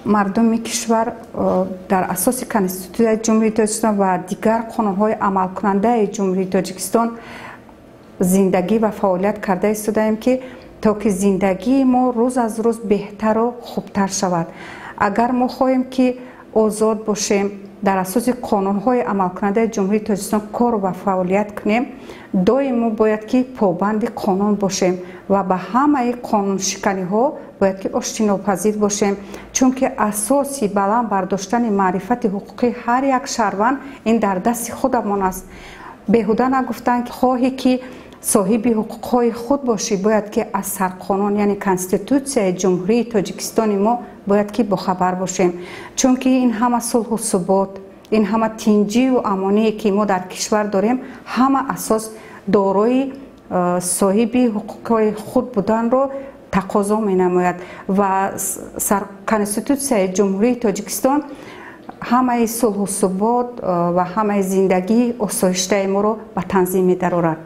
Мардуми кишвар дар асоси Конститутсияи Ҷумҳурии Тоҷикистон ва дигар қонунҳои амалкунандаи Ҷумҳурии Тоҷикистон зиндагӣ ва фаъолият карда истодаем, ки то ки зиндагии мо рӯз аз рӯз беҳтару хубтар шавад. Агар мо хоҳем, ки озод бошем, дар асоси қонунҳои амалкунандаи Ҷумҳурии Тоҷикистон кор ва фаъолият кунем, доим мо бояд ки побанди қонун бошем ва ба ҳамаи қонуншиканиҳо бояд ки оштинопазир бошем, чунки асоси баланд бардоштани маърифати ҳуқуқии ҳар як шаҳрванд ин дар дасти худамон аст. Беҳуда нагуфтанд, хоҳӣ ки соҳиби ҳуқуқҳои худ бошӣ, бояд ки аз сарқонун, яъне Конститутсияи Ҷумҳурии Тоҷикистони мо бояд ки бохабар бошем, чунки ин ҳама сулҳу субот, ин ҳама тинҷию амоние, ки мо дар кишвар дорем, ҳама асос дорои соҳиби ҳуқуқҳои худ буданро тақозо менамояд ва Конститутсияи Ҷумҳурии Тоҷикистон ҳамаи сулҳу субот ва ҳамаи зиндагии осоиштаи моро ба танзим медарорад.